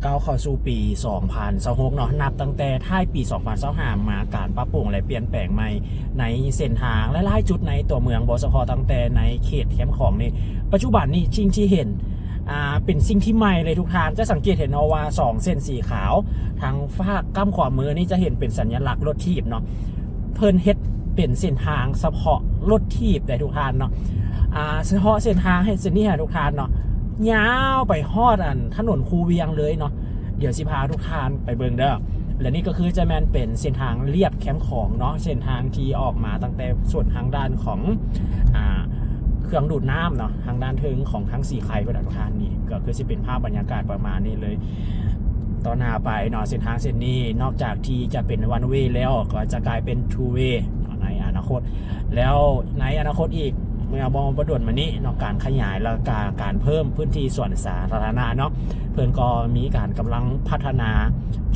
ກ້າວເຂົ້າສູ່ປີສອງພັນຊາວຫົກເນາະ, ນັບຕັ້ງແຕ່ທ້າຍປີສອງພັນຊາວຫ້າມາ ການປັບປຸງ ແລະ ປ່ຽນແປງໃໝ່ໃນເສັ້ນທາງຫຼາຍໆຈຸດໃນຕົວເມືອງ, ບໍ່ສະເພາະຕັ້ງແຕ່ໃນເຂດແຄມຂອງນີ້. ປັດຈຸບັນນີ້ສິ່ງທີ່ເຫັນ ອ່າ ເປັນສິ່ງທີ່ໃໝ່ເລີຍທຸກທ່ານ. ຈະສັງເກດເຫັນເນາະວ່າສອງເສັ້ນສີຂາວທາງຟາກກ້ຳຂວາມືນີ້ ຈະເຫັນເປັນສັນຍະລັກລົດຖີບເນາະ. ເພິ່ນເຮັດເປັນເສັ້ນທາງສະເພາະລົດຖີບໄດ໋ທຸກທ່ານເນາະ. ອ່າ ສະເພາະເສັ້ນທາງເສັ້ນນີ້ຫັ້ນທຸກທ່ານເນາະ ຍາວໄປຮອດອັນຖະໜົນຄູວຽງເລີຍເນາະ. ດຽວຊິພາທຸກທ່ານໄປເບິ່ງເດີ. ແລະ ນີ້ກໍຄືຈະແມ່ນເປັນເສັ້ນທາງລຽບແຄມຂອງເນາະ, ເສັ້ນທາງທີ່ອອກມາຕັ້ງແຕ່ສ່ວນທາງດ້ານຂອງ ອ່າ ເຄື່ອງດູດນ້ຳເນາະ, ທາງດ້ານເທິງຂອງທາງສີໄຄພຸ້ນນະທຸກທ່ານ. ນີ້ກໍຄືຊິເປັນພາບບັນຍາກາດປະມານນີ້ເລີຍ. ຕໍ່ໜ້າໄປເນາະ ເສັ້ນທາງເສັ້ນນີ້ນອກຈາກທີ່ຈະເປັນວັນເວແລ້ວ ກໍຈະກາຍເປັນທູເວເນາະໃນອະນາຄົດ. ແລ້ວໃນອະນາຄົດອີກ ເມື່ອບໍ່ ບໍ່ດົນມານີ້ເນາະ ການຂະຫຍາຍ ແລ້ວກະການເພີ່ມພື້ນທີ່ສວນສາທາລະນະເນາະ ເພິ່ນກໍມີການກຳລັງພັດທະນາ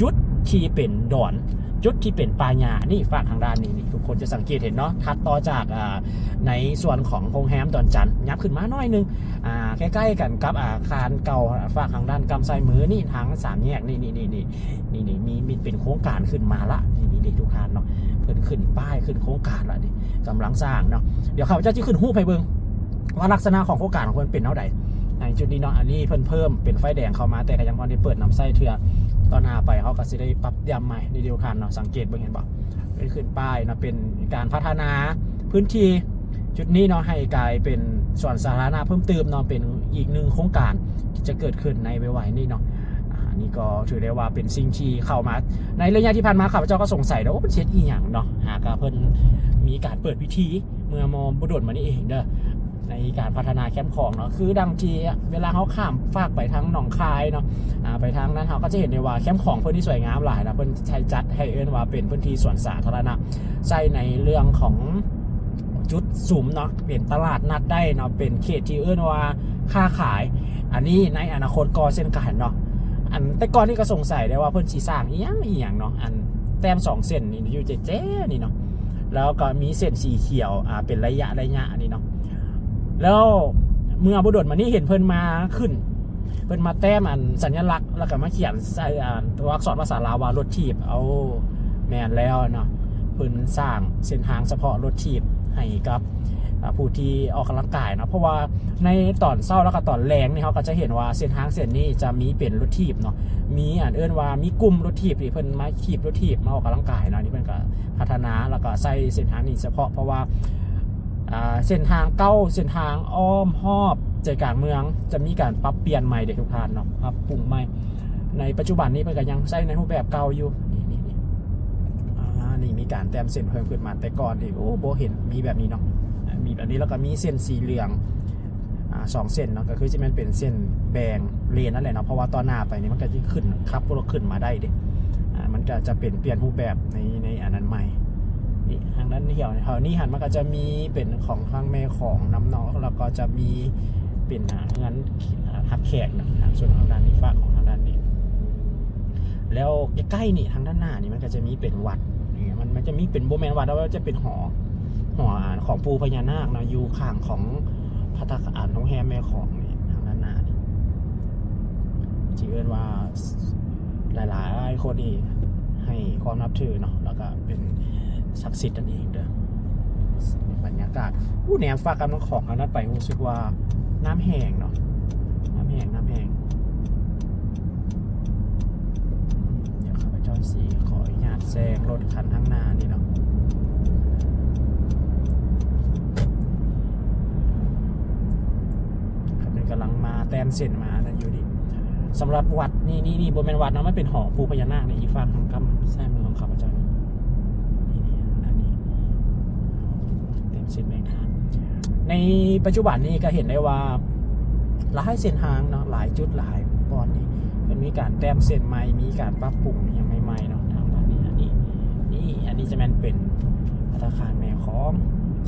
ຈຸດທີ່ເປັນດອນ ຈຸດທີ່ເປັນປ່າຫຍ້ານີ້ ຟາກທາງດ້ານນີ້ ນີ້ ທຸກຄົນຈະສັງເກດເຫັນເນາະ ຖັດຕໍ່ຈາກ ອ່າ ໃນສ່ວນຂອງໂຮງແຮມດອນຈັນ ຫຍັບຂຶ້ນມາໜ້ອຍໜຶ່ງ ອ່າ ໃກ້ໆກັນກັບອາຄານເກົ່າ ຟາກທາງດ້ານກ້ຳຊ້າຍມືນີ້ ທາງສາມແຍກນີ້ ນີ້ ນີ້ ນີ້ ນີ້ ນີ້ ມີ ມີເປັນໂຄງການຂຶ້ນມາລະ ນີ້ ນີ້ເດ້ທຸກທ່ານເນາະ ເພິ່ນຂຶ້ນປ້າຍ ຂຶ້ນໂຄງການລະນີ້ ກຳລັງສ້າງເນາະ. ດຽວຂ້າພະເຈົ້າຈະຂຶ້ນຮູບໃຫ້ເບິ່ງວ່າລັກສະນະຂອງໂຄງການຂອງເພິ່ນເປັນແນວໃດໃນຈຸດນີ້ເນາະ. ອັນນີ້ເພິ່ນເພີ່ມເປັນໄຟແດງເຂົ້າມາ ແຕ່ກໍຍັງບໍ່ໄດ້ເປີດນຳໃຊ້ເທື່ອ. ຕໍ່ໜ້າໄປເຮົາກໍຊິໄດ້ປັບຢ້ຳໃໝ່ ນີ້ເດ້ທຸກທ່ານເນາະ ສັງເກດເບິ່ງເຫັນບໍ່ ເປັນຂຶ້ນປ້າຍເນາະ ເປັນການພັດທະນາພື້ນທີ່ ຈຸດນີ້ເນາະ ໃຫ້ກາຍເປັນສວນສາທາລະນະເພີ່ມຕື່ມເນາະ ເປັນອີກໜຶ່ງໂຄງການທີ່ຈະເກີດຂຶ້ນໃນໄວໆນີ້ເນາະ. ອາ ນີ້ກໍຖືໄດ້ວ່າເປັນສິ່ງທີ່ເຂົ້າມາ ໃນໄລຍະທີ່ຜ່ານມາ ຂ້າພະເຈົ້າກໍສົງໄສເນາະ ໂອ້ ເພິ່ນຊິເຮັດອີ່ຫຍັງເນາະ ຫາກະເພິ່ນມີການເປີດພິທີ ເມື່ອບໍ່ດົນມານີ້ເອງເດີ ໃນການພັດທະນາແຄມຂອງເນາະ. ຄືດັ່ງທີ່ເວລາເຮົາຂ້າມຟາກໄປທາງໜອງຄາຍເນາະ ອາ ໄປທາງນັ້ນ ເຮົາກໍຈະເຫັນໄດ້ວ່າແຄມຂອງເພິ່ນນີ້ສວຍງາມຫຼາຍເນາະ ເພິ່ນໃຊ້ຈັດໃຫ້ເອີ້ນວ່າເປັນພື້ນທີ່ສວນສາທາລະນະ ໃຊ້ໃນເລື່ອງຂອງຈຸດສຸມເນາະ ເປັນຕະຫຼາດນັດໄດ້ເນາະ ເປັນເຂດທີ່ເອີ້ນວ່າຄ້າຂາຍ. ອັນນີ້ໃນອະນາຄົດກໍເຊັ່ນກັນເນາະ. ອັນແຕ່ກ່ອນນີ້ກໍສົງໄສໄດ້ວ່າເພິ່ນຊິສ້າງອີ່ຫຍັງອີ່ຫຍັງເນາະ ອັນແຕ້ມສອງເສັ້ນນີ້ຢູ່ແຈໆນີ້ເນາະ ແລ້ວກໍມີເສັ້ນສີຂຽວ ອາ ເປັນໄລຍະໄລຍະນີ້ເນາະ. ແລ້ວເມື່ອບໍ່ດົນມານີ້ເຫັນເພິ່ນມາຂຶ້ນ ເພິ່ນມາແຕ້ມອັນສັນຍະລັກ ແລ້ວກໍມາຂຽນໃສ່ ອາ ຕົວອັກສອນພາສາລາວວ່າລົດຖີບ. ໂອ້ ແມ່ນແລ້ວເນາະ ເພິ່ນສ້າງເສັ້ນທາງສະເພາະລົດຖີບໃຫ້ກັບ ອາ ຜູ້ທີ່ອອກກຳລັງກາຍເນາະ ເພາະວ່າໃນຕອນເຊົ້າ ແລ້ວກໍຕອນແລງນີ້ ເຮົາກໍຈະເຫັນວ່າເສັ້ນທາງເສັ້ນນີ້ຈະມີເປັນລົດຖີບເນາະ ມີອັນເອີ້ນວ່າມີກຸ່ມລົດຖີບທີ່ເພິ່ນມາຖີບລົດຖີບ ມາອອກກຳລັງກາຍເນາະ. ນີ້ເພິ່ນກໍພັດທະນາ ແລ້ວກໍໃຊ້ເສັ້ນທາງນີ້ສະເພາະ ເພາະວ່າ ອ່າ ເສັ້ນທາງເກົ່າ ເສັ້ນທາງອ້ອມຮອບໃຈກາງເມືອງ ຈະມີການປັບປ່ຽນໃໝ່ເດ້ທຸກທ່ານເນາະ ປັບປຸງໃໝ່ ໃນປັດຈຸບັນນີ້ເພິ່ນກໍຍັງໃຊ້ໃນຮູບແບບເກົ່າຢູ່. ນີ້ ນີ້ ນີ້ ອ່າ ນີ້ມີການແຕ້ມເສັ້ນເພີ່ມຂຶ້ນມາ ແຕ່ກ່ອນນີ້ ໂອ້ ບໍ່ເຫັນມີແບບນີ້ເນາະ ມີແບບນີ້ ແລ້ວກໍມີເສັ້ນສີເຫຼືອງ ອ່າ ສອງເສັ້ນເນາະ ກໍຄືຊິແມ່ນເປັນເສັ້ນແບ່ງເລນນັ້ນແຫຼະເນາະ ເພາະວ່າຕໍ່ໜ້າໄປນີ້ມັນກໍຈະຂຶ້ນ ຂັບລົດຂຶ້ນມາໄດ້ເດ້ ອ່າ ມັນກໍຈະເປັນປ່ຽນຮູບແບບໃນ ໃນອັນນັ້ນໃໝ່. ນີ້ທາງດ້ານແຖວ ແຖວນີ້ຫັ້ນ ມັນກໍຈະມີເປັນຂອງທາງແມ່ຂອງນຳເນາະ ແລ້ວກໍຈະມີເປັນ ອ່າ ເຮືອນ ອ່າ ຮັບແຂກນະ ທາງສ່ວນທາງດ້ານນີ້ ຟາກຂອງທາງດ້ານນີ້ ແລ້ວໃກ້ໆນີ້ ທາງດ້ານໜ້ານີ້ ມັນກໍຈະມີເປັນວັດ ນີ້ ມັນ ມັນຈະມີເປັນ ບໍ່ແມ່ນວັດ ແຕ່ວ່າຈະເປັນຫໍ ຫໍ ອ່າ ຂອງປູ່ພະຍານາກເນາະ ຢູ່ຂ້າງຂອງພັດຕາຄານ ໂຮງແຮມແມ່ຂອງນີ້ ທາງດ້ານໜ້ານີ້ ທີ່ເອີ້ນວ່າຫຼາຍໆຄົນນີ້ໃຫ້ຄວາມນັບຖືເນາະ ແລ້ວກໍເປັນສັກສິດນັ້ນເອງເດີ. ບັນຍາກາດ ອູ້ ແນມຟາກກັບນ້ຳຂອງທາງນັ້ນໄປ ຮູ້ສຶກວ່ານ້ຳແຫ້ງເນາະ ນ້ຳແຫ້ງ ນ້ຳແຫ້ງ. ດຽວຂ້າພະເຈົ້າຊິຂໍອະນຸຍາດແຊງລົດຄັນທາງໜ້ານີ້ເນາະ ຄັນນີ້ກຳລັງມາແຕ້ມເສັ້ນມາອັນນັ້ນຢູ່ນີ້. ສຳລັບວັດນີ້ ນີ້ ນີ້ບໍ່ແມ່ນວັດເນາະ ມັນເປັນຫໍປູ່ພະຍານາກໃນອີກຟາກທາງກ້ຳຊ້າຍມືຂອງຂ້າພະເຈົ້ານີ້ ນີ້ ນີ້ ອັນນີ້ ເຕັມເສັ້ນແບ່ງທາງ. ໃນປັດຈຸບັນນີ້ກໍເຫັນໄດ້ວ່າຫຼາຍເສັ້ນທາງເນາະ ຫຼາຍຈຸດຫຼາຍບ່ອນນີ້ ເພິ່ນມີການແຕ້ມເສັ້ນໃໝ່ ມີການປັບປຸງອີ່ຫຍັງໃໝ່ໆເນາະ ທາງດ້ານນີ້. ອັນນີ້ ນີ້ ອັນນີ້ຈະແມ່ນເປັນພັດຕາຄານແມ່ຂອງ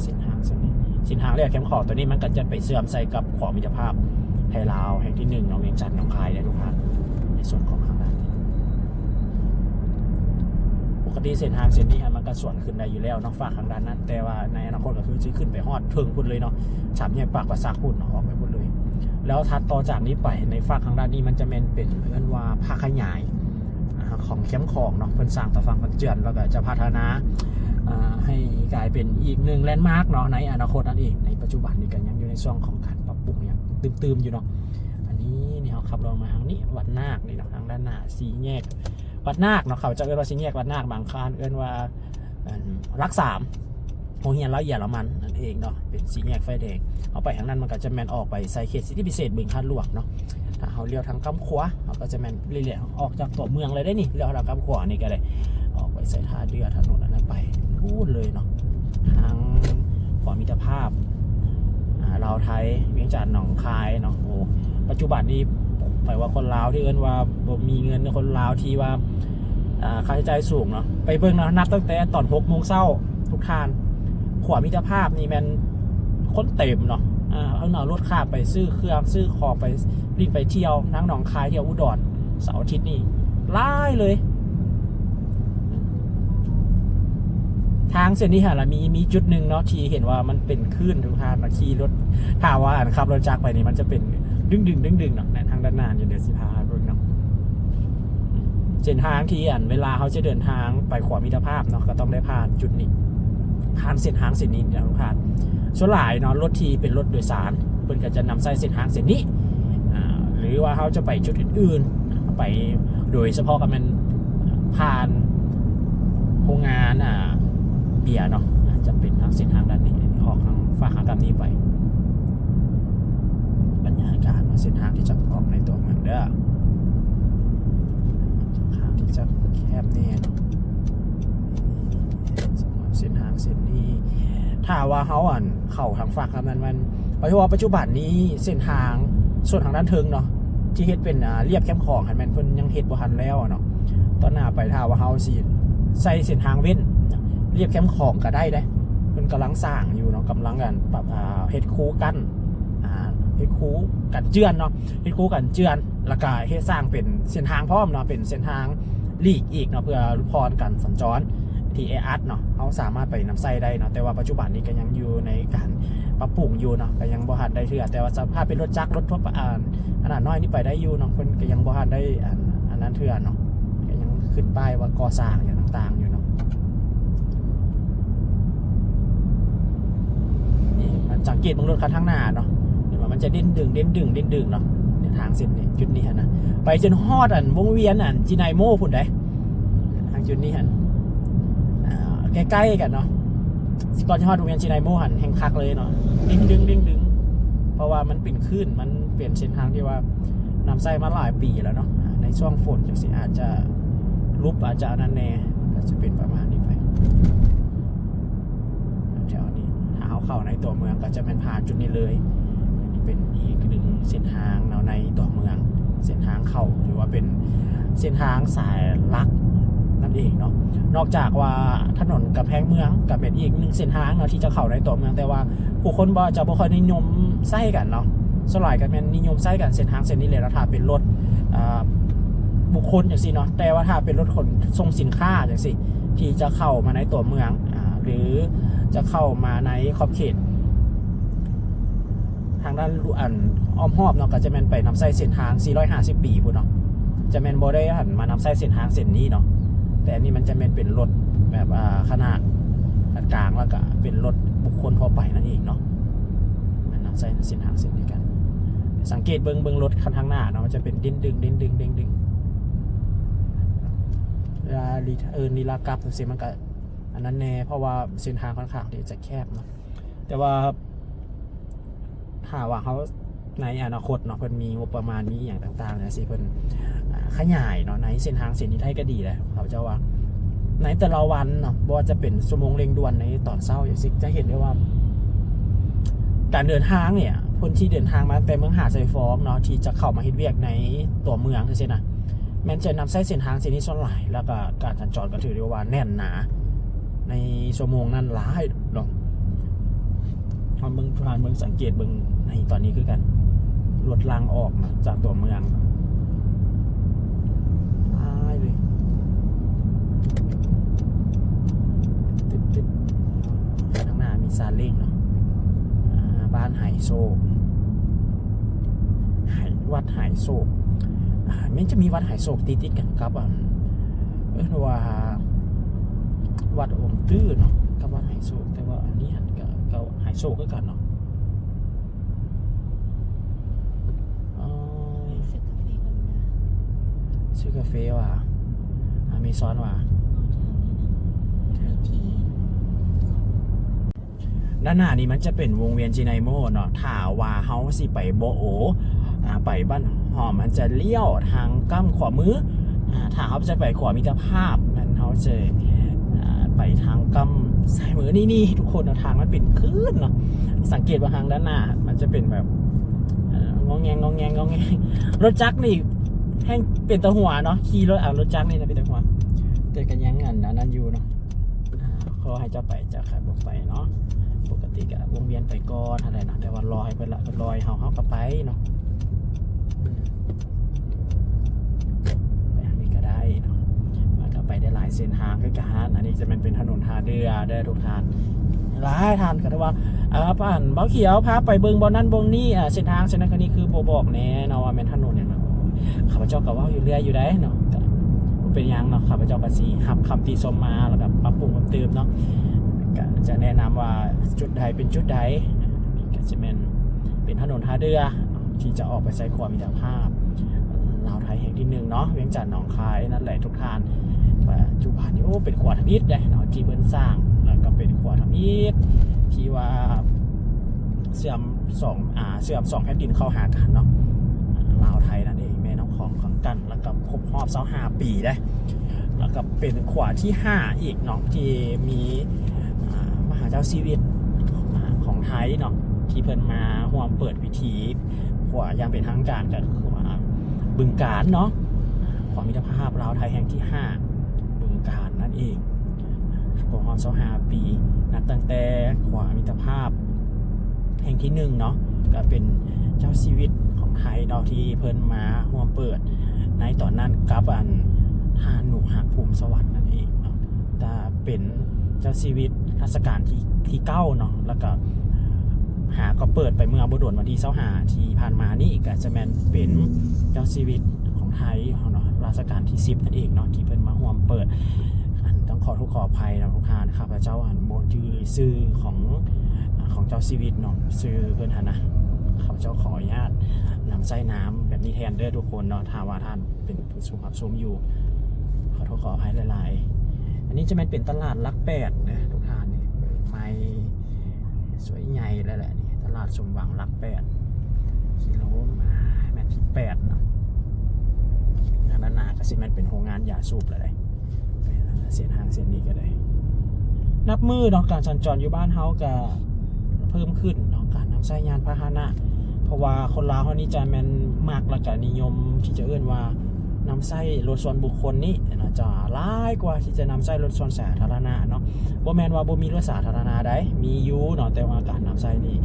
ເສັ້ນທາງເສັ້ນນີ້ ເສັ້ນທາງລຽບແຄມຂອງຕົວນີ້ ມັນກໍຈະໄປເຊື່ອມໃສ່ກັບຂອງມິດຕະພາບໄທລາວແຫ່ງທີໜຶ່ງເນາະ ວຽງຈັນ ໜອງຄາຍໄດ້ທຸກທ່ານ ໃນສ່ວນຂອງທາງດ້ານນີ້. ປົກກະຕິເສັ້ນທາງເສັ້ນນີ້ ມັນກໍສວນຂຶ້ນໄດ້ຢູ່ແລ້ວເນາະ ຟາກທາງດ້ານນັ້ນ ແຕ່ວ່າໃນອະນາຄົດກໍຄືຊິຂຶ້ນໄປຮອດເທິງພຸ້ນເລີຍເນາະ ສາມແຍກປາກປາສັກພຸ້ນເນາະ ອອກໄປພຸ້ນເລີຍ. ແລ້ວຖັດຕໍ່ຈາກນີ້ໄປໃນຟາກທາງດ້ານນີ້ ມັນຈະແມ່ນເປັນເອີ້ນວ່າພາກຂະຫຍາຍ ອາ ຂອງແຄມຂອງເນາະ ເພິ່ນສ້າງຕາຝັ່ງກັນເຈື່ອນ ແລ້ວກໍຈະພັດທະນາ ອາ ໃຫ້ກາຍເປັນອີກໜຶ່ງແລນມາກເນາະ ໃນອະນາຄົດນັ້ນເອງ. ໃນປັດຈຸບັນນີ້ກໍຍັງຢູ່ໃນຊ່ວງຂອງການປັບປຸງຫຍັງຕື່ມໆຢູ່ເນາະ. ອັນນີ້ນີ້ເຮົາຂັບລົງມາທາງນີ້ ວັດນາກນີ້ເນາະ ທາງດ້ານໜ້າສີ່ແຍກວັດນາກເນາະ ເຂົາເຈົ້າເອີ້ນວ່າສີ່ແຍກວັດນາກ ບາງທ່ານເອີ້ນວ່າ ອັນ ຫຼັກສາມ ໂຮງຮຽນລາວເຢຍລະມັນນັ້ນເອງເນາະ ເປັນສີ່ແຍກໄຟແດງ. ເຮົາໄປທາງນັ້ນມັນກໍຈະແມ່ນອອກໄປໃສ່ເຂດສິດທິພິເສດບຶງທາດຫຼວງເນາະ. ຖ້າເຮົາລ້ຽວທາງກ້ຳຂວາ ເຮົາກໍຈະແມ່ນລ້ຽວອອກຈາກຕົວເມືອງເລີຍເດ້ນີ້ ລ້ຽວທາງກ້ຳຂວານີ້ກໍໄດ້ ອອກໄປໃສ່ທ່າເດື່ອ ຖະໜົນອັນນັ້ນໄປພຸ້ນເລີຍເນາະ. ທາງຂົວມິດຕະພາບ ອາ ລາວໄທ ວຽງຈັນ ໜອງຄາຍເນາະ. ໂອ້ ປັດຈຸບັນນີ້ ໃຜວ່າຄົນລາວທີ່ເອີ້ນວ່າບໍ່ມີເງິນ ຄົນລາວທີ່ວ່າ ອາ ຄ່າໃຊ້ຈ່າຍສູງເນາະ ໄປເບິ່ງເນາະ ນັບຕັ້ງແຕ່ຕອນຫົກໂມງເຊົ້າ ທຸກທ່ານ ຂົວມິດຕະພາບນີ້ແມ່ນຄົນເຕັມເນາະ. ອາ ເອົາລົດຂ້າມໄປຊື້ເຄື່ອງຊື້ຂອງ ໄປຫຼິ້ນໄປທ່ຽວ ທາງໜອງຄາຍ ທ່ຽວອຸດອນ ເສົາອາທິດນີ້ຫຼາຍເລີຍ. ທາງເສັ້ນນີ້ຫັ້ນລະ ມີ ມີຈຸດໜຶ່ງເນາະ ທີ່ເຫັນວ່າມັນເປັນຄື້ນ ທຸກທ່ານເນາະ ຂີ່ລົດ ຖ້າວ່າ ອັນ ຂັບລົດຈັກໄປນີ້ ມັນຈະເປັນດຶງໆໆເນາະ. ໃນທາງດ້ານໜ້ານີ້ ດຽວຊິພາເບິ່ງເນາະ ເສັ້ນທາງທີ່ ອັນ ເວລາເຮົາຈະເດີນທາງໄປຂົວມິດຕະພາບເນາະ ກໍຕ້ອງໄດ້ຜ່ານຈຸດນີ້ ຜ່ານເສັ້ນທາງເສັ້ນນີ້ເນາະ ທຸກທ່ານ. ສ່ວນຫຼາຍເນາະ ລົດທີ່ເປັນລົດໂດຍສານ ເພິ່ນກໍຈະນຳໃຊ້ເສັ້ນທາງເສັ້ນນີ້ ອາ ຫຼືວ່າເຮົາຈະໄປຈຸດອື່ນໆ ໄປ ໂດຍສະເພາະກໍແມ່ນຜ່ານໂຮງງານ ອາ ເບຍເນາະ ຈະເປັນທາງເສັ້ນທາງດ້ານນີ້ ອອກທາງຟາກທາງດ້ານນີ້ໄປ. ບັນຍາກາດເນາະ ເສັ້ນທາງທີ່ຈະອອກໃນຕົວເມືອງເດີ ຂ້ອນຂ້າງທີ່ຈະແຄບແດ່ເນາະ. ສຳລັບເສັ້ນທາງເສັ້ນນີ້ ຖ້າວ່າເຮົາ ອັນ ເຂົ້າທາງຟາກທາງນັ້ນ ມັນ ເພາະວ່າປັດຈຸບັນນີ້ເສັ້ນທາງສ່ວນທາງດ້ານເທິງເນາະ ທີ່ເຮັດເປັນ ອາ ລຽບແຄມຂອງຫັ້ນ ແມ່ນເພິ່ນຍັງເຮັດບໍ່ທັນແລ້ວເນາະ. ຕອນໜ້າໄປ ຖ້າວ່າເຮົາຊິໃຊ້ເສັ້ນທາງເວັ້ນລຽບແຄມຂອງກໍໄດ້ເດ້ ເພິ່ນກຳລັງສ້າງຢູ່ເນາະ ກຳລັງ ອັນ ປັບ ອາ ເຮັດຄູກັນ ອາ ເຮັດຄູກັນເຈື່ອນເນາະ ເຮັດຄູກັນເຈື່ອນ ແລ້ວກະເຮັດສ້າງເປັນເສັ້ນທາງພ້ອມເນາະ ເປັນເສັ້ນທາງຫຼີກອີກເນາະ ເພື່ອຫຼຸດຜ່ອນການສັນຈອນທີ່ແອອັດເນາະ ເຮົາສາມາດໄປນຳໃຊ້ໄດ້ເນາະ. ແຕ່ວ່າປັດຈຸບັນນີ້ກໍຍັງຢູ່ໃນການປັບປຸງຢູ່ເນາະ ກໍຍັງບໍ່ທັນໄດ້ເທື່ອ ແຕ່ວ່າຖ້າເປັນລົດຈັກ ລົດທົ່ວໄປ ອາ ຂະໜາດນ້ອຍນີ້ໄປໄດ້ຢູ່ເນາະ ເພິ່ນກໍຍັງບໍ່ທັນໄດ້ ອັນ ອັນນັ້ນເທື່ອເນາະ ກໍຍັງຂຶ້ນປ້າຍວ່າກໍ່ສ້າງຫຍັງຕ່າງໆຢູ່ເນາະ. ນີ້ ມັນສັງເກດເບິ່ງລົດຄັນທາງໜ້າເນາະ ເຫັນວ່າມັນຈະເດັ່ນດຶງ ເດັ່ນດຶງ ເດັ່ນດຶງເນາະ ໃນທາງເສັ້ນນີ້ ຈຸດນີ້ຫັ້ນນະ ໄປຈົນຮອດ ອັນ ວົງວຽນ ອັນ ຈິໄນໂມພຸ້ນເດ້ ທາງຈຸດນີ້ຫັ້ນ ອາ ໃກ້ໆກັນເນາະ ກ່ອນຈະຮອດວົງວຽນຈິໄນໂມຫັ້ນແຮ່ງຄັກເລີຍເນາະ ເດັ່ງດຶງ ເດັ່ງດຶງ ເພາະວ່າມັນເປັນຄື້ນ ມັນເປັນເສັ້ນທາງທີ່ວ່ານຳໃຊ້ມາຫຼາຍປີແລ້ວເນາະ ໃນຊ່ວງຝົນຈັ່ງຊີ້ອາດຈະຫຼຸບ ອາດຈະອັນນັ້ນແດ່ ກໍຈະເປັນປະມານນີ້ໄປ. ແຖວນີ້ ຖ້າເຮົາເຂົ້າໃນຕົວເມືອງກໍຈະແມ່ນຜ່ານຈຸດນີ້ເລີຍ. ອັນນີ້ເປັນອີກໜຶ່ງເສັ້ນທາງເນາະໃນຕົວເມືອງ ເສັ້ນທາງເຂົ້າ ຫຼືວ່າເປັນເສັ້ນທາງສາຍຫຼັກນັ້ນເອງເນາະ. ນອກຈາກວ່າຖະໜົນກຳແພງເມືອງກໍເປັນອີກໜຶ່ງເສັ້ນທາງເນາະທີ່ຈະເຂົ້າໃນຕົວເມືອງ ແຕ່ວ່າຜູ້ຄົນບໍ່ ຈະບໍ່ຄ່ອຍນິຍົມໃຊ້ກັນເນາະ. ສ່ວນຫຼາຍກໍແມ່ນນິຍົມໃຊ້ກັນເສັ້ນທາງເສັ້ນນີ້ແຫຼະເນາະ ຖ້າເປັນລົດ ເອີ ບຸກຄົນຈັ່ງຊີ້ເນາະ. ແຕ່ວ່າຖ້າເປັນລົດຂົນສົ່ງສິນຄ້າຈັ່ງຊີ້ ທີ່ຈະເຂົ້າມາໃນຕົວເມືອງ ອາ ຫຼືຈະເຂົ້າມາໃນຂອບເຂດທາງດ້ານ ອັນ ອ້ອມຮອບເນາະ ກໍຈະແມ່ນໄປນຳໃຊ້ເສັ້ນທາງສີ່ຮ້ອຍຫ້າສິບປີພຸ້ນເນາະ ຈະແມ່ນບໍ່ໄດ້ ອັນ ມານຳໃຊ້ເສັ້ນທາງເສັ້ນນີ້ເນາະ. ແຕ່ອັນນີ້ມັນຈະແມ່ນເປັນລົດແບບ ອາ ຂະໜາດ ຂະໜາດກາງ ແລ້ວກໍເປັນລົດບຸກຄົນທົ່ວໄປນັ້ນເອງເນາະ ແມ່ນນຳໃຊ້ເສັ້ນທາງເສັ້ນນີ້ກັນ. ສັງເກດເບິ່ງ ເບິ່ງລົດຄັນທາງໜ້າເນາະ ມັນຈະເປັນເດັ່ງດຶງ ເດັ່ງດຶງ ເດັ່ງດຶງ ເວລາລີເທີນ ລີລາກັບຈັ່ງຊີ້ ມັນກໍອັນນັ້ນແດ່ ເພາະວ່າເສັ້ນທາງຂ້ອນຂ້າງທີ່ຈະແຄບເນາະ. ແຕ່ວ່າຖ້າວ່າເຮົາ ໃນອະນາຄົດເນາະ ເພິ່ນມີງົບປະມານ ມີອີ່ຫຍັງຕ່າງໆຈັ່ງຊີ້ ເພິ່ນ ອາ ຂະຫຍາຍເນາະ ໃນເສັ້ນທາງເສັ້ນນີ້ໄດ້ກໍດີແຫຼະ. ເຂົາເຈົ້າວ່າໃນແຕ່ລະວັນເນາະ ບໍ່ວ່າຈະເປັນຊົ່ວໂມງເລັ່ງດ່ວນໃນຕອນເຊົ້າຈັ່ງຊີ້ ຈະເຫັນໄດ້ວ່າ ການເດີນທາງນີ້ ຄົນທີ່ເດີນທາງມາຕັ້ງແຕ່ເມືອງຫາດຊາຍຟອງເນາະ ທີ່ຈະເຂົ້າມາເຮັດວຽກໃນຕົວເມືອງຈັ່ງຊີ້ນະ ແມ່ນຈະນຳໃຊ້ເສັ້ນທາງເສັ້ນນີ້ສ່ວນຫຼາຍ ແລ້ວກໍການສັນຈອນກໍຖືໄດ້ວ່າແໜ້ນໜາໃນຊົ່ວໂມງນັ້ນຫຼາຍເນາະ. ເຮົາເບິ່ງ ຜ່ານເບິ່ງ ສັງເກດເບິ່ງໃນຕອນນີ້ຄືກັນ ລົດຫຼັ່ງອອກມາຈາກຕົວເມືອງຫຼາຍເລີຍ ຕຶບໆ. ຂ້າງໜ້າມີຊາເລ້ງເນາະ ອາ ບ້ານໄຮໂຊກ ວັດຫາຍໂສກ ອ່າ ມັນຈະມີວັດຫາຍໂສກຕິດໆກັນກັບ ອັນ ເອີ້ນວ່າວັດອົງຕື້ເນາະ ກັບວັດຫາຍໂສກ ແຕ່ວ່າອັນນີ້ຫັ້ນກະ ກະຫາຍໂສກຄືກັນເນາະ. ອໍ ຊື້ກາເຟກ່ອນນະ ຊື້ກາເຟວ່າ ອາເມຊອນວ່າ ອໍ ແຖວນີ້ນະ ມີທີ ດ້ານໜ້ານີ້ມັນຈະເປັນວົງວຽນຈີໄນໂມເນາະ. ຖ້າວ່າເຮົາຊິໄປໂບໂອ ອາ ໄປບ້ານຫອມ ມັນຈະລ້ຽວທາງກ້ຳຂວາມື. ອາ ຖ້າເຮົາຈະໄປຂົວມິດຕະພາບ ແມ່ນເຮົາຈະ ອາ ໄປທາງກ້ຳຊ້າຍມື. ນີ້ໆ ທຸກຄົນເນາະ ທາງມັນເປັນຄື້ນເນາະ. ສັງເກດວ່າທາງດ້ານໜ້າມັນຈະເປັນແບບ ເອີ ງອແງງ ງອແງງ ງອແງງ. ລົດຈັກນີ້ແຮ່ງເປັນຕາຫົວເນາະ ຂີ່ລົດ ອາ ລົດຈັກນີ້ນະເປັນຕາຫົວ. ແຕ່ກະຍັງອັນນັ້ນຢູ່ເນາະ. ອາ ຂໍໃຫ້ເຈົ້າໄປ ເຈົ້າຂ້າບໍ່ໄປເນາະ. ປົກກະຕິກະວົງວຽນໄປກ່ອນຫັ້ນແຫຼະເນາະ ແຕ່ວ່າລໍໃຫ້ເພິ່ນລະ ເພິ່ນລໍໃຫ້ເຮົາ ເຮົາກະໄປເນາະ. ອືມ ໄປທາງນີ້ກະໄດ້ເນາະ ມັນກະໄປໄດ້ຫຼາຍເສັ້ນທາງຄືກັນ. ອັນນີ້ຈະແມ່ນເປັນຖະໜົນທ່າເຮືອເດີທຸກທ່ານ. ຫຼາຍທ່ານກະຖືວ່າ ເອີ ອັນ ບ່າວຂຽວພາໄປເບິ່ງບ່ອນນັ້ນບ່ອນນີ້ ອາ ເສັ້ນທາງເສັ້ນນັ້ນເສັ້ນນີ້ ຄືບໍ່ບອກແນ່ເນາະວ່າແມ່ນຖະໜົນຫຍັງເນາະ. ຂ້າພະເຈົ້າກະເວົ້າຢູ່ເລື້ອຍຢູ່ໃດ໋ເນາະ ກະບໍ່ເປັນຫຍັງເນາະ. ຂ້າພະເຈົ້າກະຊິຮັບຄຳຕິຊົມມາ ແລ້ວກະປັບປຸງເພີ່ມເຕີມເນາະ. ກະຈະແນະນຳວ່າຈຸດໃດເປັນຈຸດໃດ. ນີ້ກະຈະແມ່ນເປັນຖະໜົນທ່າເຮືອທີ່ຈະອອກໄປໃສ່ຂົວມິດຕະພາບລາວໄທແຫ່ງທີໜຶ່ງເນາະ ວຽງຈັນໜອງຄາຍນັ້ນແຫຼະທຸກທ່ານ. ປັດຈຸບັນນີ້ ໂອ້ ເປັນຂົວທຳອິດເດ້ເນາະ ທີ່ເພິ່ນສ້າງ ແລ້ວກະເປັນຂົວທຳອິດທີ່ວ່າເຊື່ອມສອງ ອາ ເຊື່ອມສອງແຜ່ນດິນເຂົ້າຫາກັນເນາະ ລາວໄທນັ້ນເອງ ແມ່ນ້ຳຂອງຂ້າງກັນ. ແລ້ວກະຄົບຮອບຊາວຫ້າປີເດ້ ແລ້ວກະເປັນຂົວທີຫ້າອີກເນາະ ທີ່ມີ ອາ ມະຫາເຈົ້າຊີວິດ ອາ ຂອງໄທເນາະ ທີ່ເພິ່ນມາຮ່ວມເປີດພິທີຂົວຢ່າງເປັນທາງການກັບຂົວບຶງການເນາະ ຂົວມິດຕະພາບລາວໄທແຫ່ງທີຫ້າ ບຶງການນັ້ນເອງ. ຄົບຮອບຊາວຫ້າປີ ນັບຕັ້ງແຕ່ຂົວມິດຕະພາບແຫ່ງທີໜຶ່ງເນາະ ກະເປັນເຈົ້າຊີວິດຂອງໄທເນາະ ທີ່ເພິ່ນມາຮ່ວມເປີດໃນຕອນນັ້ນກັບ ອັນ ທ່ານໜູຮັກ ພູມສະຫວັດ ນັ້ນເອງເນາະ. ກະເປັນເຈົ້າຊີວິດລາຊະການທີ ທີເກົ້າເນາະ ແລ້ວກະຫາກໍເປີດໄປເມື່ອບໍ່ດົນ ວັນທີຊາວຫ້າທີ່ຜ່ານມານີ້ ກະຈະແມ່ນເປັນເຈົ້າຊີວິດຂອງໄທເຮົາເນາະ ລາຊະການທີສິບນັ້ນເອງເນາະ ທີ່ເພິ່ນມາຮ່ວມເປີດ. ອັນ ຕ້ອງຂໍໂທດຂໍອະໄພເນາະທຸກທ່ານ ຂ້າພະເຈົ້າ ອັນ ບໍ່ຈື່ຊື່ຂອງ ຂອງເຈົ້າຊີວິດເນາະ ຊື່ເພິ່ນຫັ້ນນະ. ຂ້າພະເຈົ້າຂໍອະນຸຍາດນຳໃຊ້ນາມແບບນີ້ແທນເດີທຸກຄົນເນາະ ຖ້າວ່າທ່ານເປັນຜູ້ຊົມຮັບຊົມຢູ່ ຂໍໂທດຂໍອະໄພຫຼາຍໆ. ອັນນີ້ຈະແມ່ນເປັນຕະຫຼາດຫຼັກແປດເດີທຸກທ່ານ ນີ້ ເປີດໃໝ່ ສວຍໃຫຍ່ເລີຍແຫຼະນີ້ ຕະຫຼາດສົມຫວັງຫຼັກແປດ ກິໂລ ແມ່ນທີແປດເນາະ. ທາງດ້ານໜ້າກະຊິແມ່ນເປັນໂຮງງານຢາສູບແລ້ວເດ້ ເສັ້ນທາງເສັ້ນນີ້ກະໄດ້ ນັບມື້ເນາະ ການສັນຈອນຢູ່ບ້ານເຮົາກະເພີ່ມຂຶ້ນເນາະ ການນຳໃຊ້ຍານພາຫະນະ ເພາະວ່າຄົນລາວເຮົານີ້ຈະແມ່ນມັກ ແລ້ວກະນິຍົມທີ່ຈະເອີ້ນວ່າ ນຳໃຊ້ລົດສ່ວນບຸກຄົນນີ້ນະ ຈະຫຼາຍກວ່າທີ່ຈະນຳໃຊ້ລົດສ່ວນສາທາລະນະເນາະ. ບໍ່ແມ່ນວ່າບໍ່ມີລົດສາທາລະນະໃດ໋ ມີຢູ່ເນາະ ແຕ່ວ່າການນຳໃຊ້ນີ້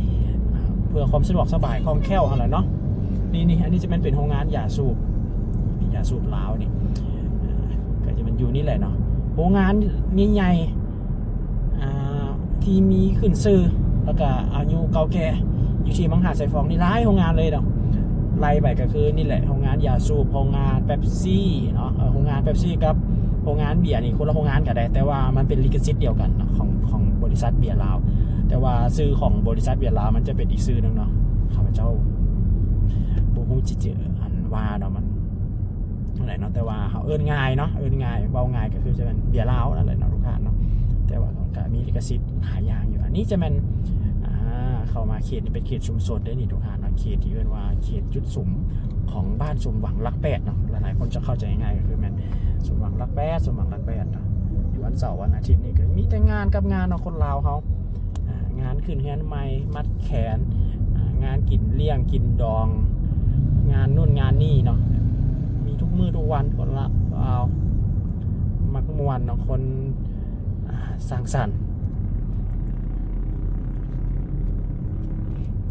ອາ ເພື່ອຄວາມສະດວກສະບາຍຄ່ອງແຄ້ວຫັ້ນແຫຼະເນາະ. ນີ້ໆ ອັນນີ້ຈະແມ່ນເປັນໂຮງງານຢາສູບ ຢາສູບລາວນີ້ ອາ ກະຈະແມ່ນຢູ່ນີ້ແຫຼະເນາະ ໂຮງງານໃຫຍ່ໆ ອາ ທີ່ມີຂຶ້ນຊື່ ແລ້ວກະອາຍຸເກົ່າແກ່ ຢູ່ທີ່ມັງຫາດຊາຍຟອງນີ້ຫຼາຍໂຮງງານເລີຍເນາະ. ໄລ່ໄປກະຄືນີ້ແຫຼະ ໂຮງງານຢາສູບ ໂຮງງານເປັບຊີເນາະ ເອີ ໂຮງງານເປັບຊີກັບໂຮງງານເບຍນີ້ ຄົນລະໂຮງງານກະໄດ້ ແຕ່ວ່າມັນເປັນລິຂະສິດດຽວກັນເນາະ ຂອງ ຂອງບໍລິສັດເບຍລາວ ແຕ່ວ່າຊື່ຂອງບໍລິສັດເບຍລາວມັນຈະເປັນອີກຊື່ໜຶ່ງເນາະ. ຂ້າພະເຈົ້າບໍ່ຮູ້ຊິ ຈະ ອັນ ວ່າເນາະ ມັນ ນັ້ນແຫຼະເນາະ ແຕ່ວ່າເຮົາເອີ້ນງ່າຍເນາະ ເອີ້ນງ່າຍ ເວົ້າງ່າຍກະຄືຈະແມ່ນເບຍລາວນັ້ນແຫຼະເນາະ ລູກຄ້າເນາະ. ແຕ່ວ່າກະມີລິຂະສິດຫຼາຍຢ່າງຢູ່. ອັນນີ້ຈະແມ່ນ ອາ ເຂົ້າມາເຂດນີ້ເປັນເຂດຊຸມຊົນເດ້ນີ້ ລູກຄ້າເນາະ ເຂດທີ່ເອີ້ນວ່າເຂດຈຸດສຸມຂອງບ້ານສົມຫວັງຫຼັກແປດເນາະ. ຫຼາຍໆຄົນຈະເຂົ້າໃຈງ່າຍກະຄືແມ່ນສົມຫວັງຫຼັກແປດ ສົມຫວັງຫຼັກແປດເນາະ. ວັນເສົາວັນອາທິດນີ້ກະມີແຕ່ງານກັບງານເນາະ ຄົນລາວເຮົາ ອາ ງານຂຶ້ນເຮືອນໃໝ່ ມັດແຂນ ອາ ງານກິນລ້ຽງກິນດອງ ງານໂນ້ນງານນີ້ເນາະ ມີທຸກມື້ທຸກວັນ. ຄົນລາວມັກມ່ວນເນາະ ຄົນ ອາ ສ້າງສັນ.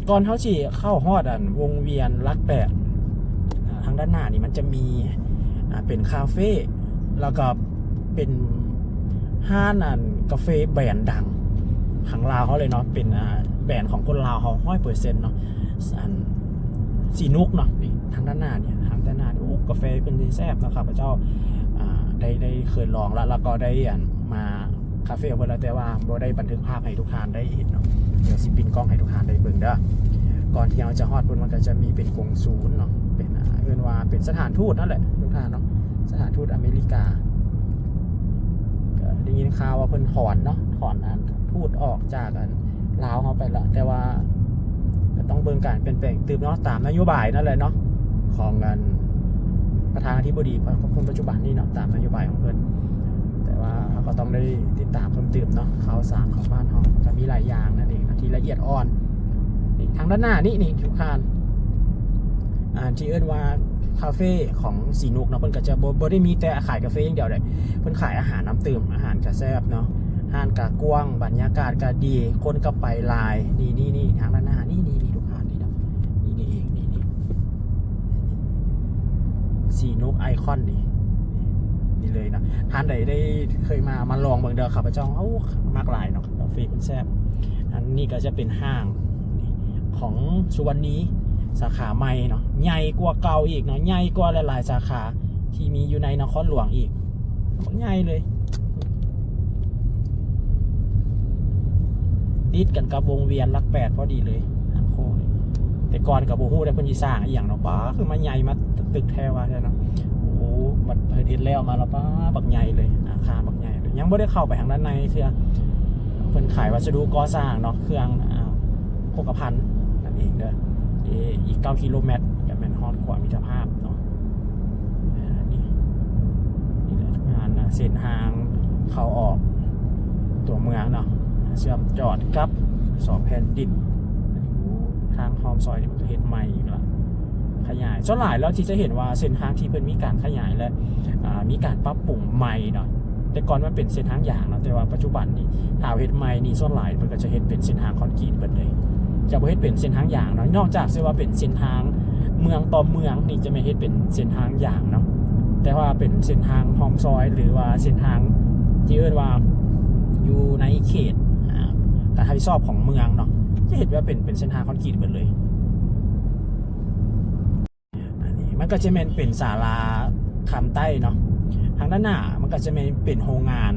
ກ່ອນເຮົາຊິເຂົ້າຮອດ ອັນ ວົງວຽນຫຼັກແປດ ອາ ທາງດ້ານໜ້ານີ້ມັນຈະມີ ອາ ເປັນຄາເຟ ແລ້ວກະເປັນຮ້ານ ອັນ ກາເຟແບຣນດັງທາງລາວເຮົາເລີຍເນາະ ເປັນ ອາ ແບຣນຂອງຄົນລາວເຮົາຮ້ອຍເປີເຊັນເນາະ ອັນ ສີນຸກເນາະ. ນີ້ທາງ ດ້ານໜ້ານີ້ ທາງດ້ານໜ້ານີ້ ໂອ້ ກາເຟເພິ່ນນີ້ແຊບເນາະ ຂ້າພະເຈົ້າ ອ່າ ໄດ້ ໄດ້ເຄີຍລອງລະ ແລ້ວກໍໄດ້ ອັນ ມາຄາເຟຂອງເພິ່ນລະ ແຕ່ວ່າບໍ່ໄດ້ບັນທຶກພາບໃຫ້ທຸກທ່ານໄດ້ເຫັນເນາະ. ດຽວຊິປິ່ນກ້ອງໃຫ້ທຸກທ່ານໄດ້ເບິ່ງເດີ. ກ່ອນທີ່ເຮົາຈະຮອດພຸ້ນ ມັນກໍຈະມີເປັນກົງສູນເນາະ ເປັນ ອ່າ ເອີ້ນວ່າເປັນສະຖານທູດນັ້ນແຫຼະທຸກທ່ານເນາະ ສະຖານທູດອາເມລິກາ. ກໍໄດ້ຍິນຂ່າວວ່າເພິ່ນຖອນເນາະ ຖອນ ອັນ ທູດອອກຈາກ ອັນ ລາວເຮົາໄປລະ ແຕ່ວ່າກໍຕ້ອງເບິ່ງການປ່ຽນແປງຕື່ມເນາະ ຕາມນະໂຍບາຍນັ້ນແຫຼະເນາະ ຂອງ ອັນ ປະທານາທິບໍດີຄົນປັດຈຸບັນນີ້ເນາະ ຕາມນະໂຍບາຍຂອງເພິ່ນ. ແຕ່ວ່າເຮົາກໍຕ້ອງໄດ້ຕິດຕາມເພີ່ມຕື່ມເນາະ ຂ່າວສານຂອງບ້ານເຮົາ ກໍມີຫຼາຍຢ່າງນັ້ນເອງເນາະ ທີ່ລະອຽດອ່ອນ. ນີ້ ທາງດ້ານໜ້ານີ້ ນີ້ ທຸກທ່ານ ອ່າ ທີ່ເອີ້ນວ່າ ຄາເຟຂອງສີນຸກເນາະ ເພິ່ນກໍຈະບໍ່ ບໍ່ໄດ້ມີແຕ່ຂາຍກາເຟຢ່າງດຽວເດ້ ເພິ່ນຂາຍອາຫານນຳຕື່ມ ອາຫານກະແຊບເນາະ ຮ້ານກະກວ້າງ ບັນຍາກາດກະດີ ຄົນກໍໄປຫຼາຍ. ນີ້ໆໆ ທາງດ້ານໜ້ານີ້ໆໆ ທຸກທ່ານ ນີ້ເນາະ ນີ້ໆເອງ ນີ້ໆ ສີນຸກໄອຄອນ ນີ້ ນີ້ເລີຍເນາະ. ທ່ານໃດໄດ້ເຄີຍມາ ມາລອງເບິ່ງເດີ ຂ້າພະເຈົ້າ ເອົາ ມັກຫຼາຍເນາະ ກາເຟເພິ່ນແຊບ. ອັນນີ້ກໍຈະເປັນຫ້າງ ຂອງສຸວັນນີ ສາຂາໃໝ່ເນາະ ໃຫຍ່ກວ່າເກົ່າອີກເນາະ ໃຫຍ່ກວ່າຫຼາຍໆສາຂາທີ່ມີຢູ່ໃນນະຄອນຫຼວງອີກ ບັກໃຫຍ່ເລີຍ ຕິດກັນກັບວົງວຽນຫຼັກແປດພໍດີເລີຍ ທາງໂຄ້ງນີ້. ແຕ່ກ່ອນກໍບໍ່ຮູ້ໄດ້ເພິ່ນຊິສ້າງອີ່ຫຍັງເນາະ ປ້າ ຄືມາໃຫຍ່ ມາຕຶກແທ້ວ່າແທ້ເນາະ. ໂອ້ ບັດເພິ່ນເຮັດແລ້ວມາແລ້ວ ປ້າ ບັກໃຫຍ່ເລີຍ ອາຄານບັກໃຫຍ່ເລີຍ. ຍັງບໍ່ໄດ້ເຂົ້າໄປທາງດ້ານໃນເທື່ອ ເພິ່ນຂາຍວັດສະດຸກໍ່ສ້າງເນາະ ເຄື່ອງ ອ່າ ໂພຄະພັນນັ້ນເອງເດີ. ເອ ອີກເກົ້າກິໂລແມັດ ກໍແມ່ນຮອດຂົວມິດຕະພາບເນາະ. ອ່າ ນີ້ ນີ້ແຫຼະ ງານນະ ເສັ້ນທາງເຂົ້າອອກຕົວເມືອງເນາະ ເຊື່ອມຈອດກັບສອງແຜ່ນດິນ. ໂອ້ ທາງອ້ອມຊອຍນີ້ເພິ່ນກໍເຮັດໃໝ່ອີກລະ ຂະຫຍາຍ. ສ່ວນຫຼາຍແລ້ວທີ່ຈະເຫັນວ່າເສັ້ນທາງທີ່ເພິ່ນມີການຂະຫຍາຍ ແລະ ອ່າ ມີການປັບປຸງໃໝ່ເນາະ ແຕ່ກ່ອນມັນເປັນເສັ້ນທາງຢາງເນາະ ແຕ່ວ່າປັດຈຸບັນນີ້ຖ້າເຮັດໃໝ່ນີ້ ສ່ວນຫຼາຍເພິ່ນກໍຈະເຮັດເປັນເສັ້ນທາງຄອນກຣີດເບິດເລີຍ ຈະບໍ່ເຮັດເປັນເສັ້ນທາງຢາງເນາະ. ນອກຈາກຊິວ່າເປັນເສັ້ນທາງເມືອງຕໍ່ເມືອງນີ້ ຈະແມ່ນເຮັດເປັນເສັ້ນທາງຢາງເນາະ ແຕ່ວ່າເປັນເສັ້ນທາງຮ່ອມຊອຍ ຫຼືວ່າເສັ້ນທາງທີ່ເອີ້ນວ່າຢູ່ໃນເຂດ ອ່າ ການຮັບຜິດຊອບຂອງເມືອງເນາະ ຈະເຮັດວ່າເປັນ ເປັນເສັ້ນທາງຄອນກຣີດເບິດເລີຍ. ອັນນີ້ມັນກໍຈະແມ່ນເປັນສາລາຄຳໃຕ້ເນາະ ທາງດ້ານໜ້າມັນກໍຈະແມ່ນເປັນໂຮງງານ.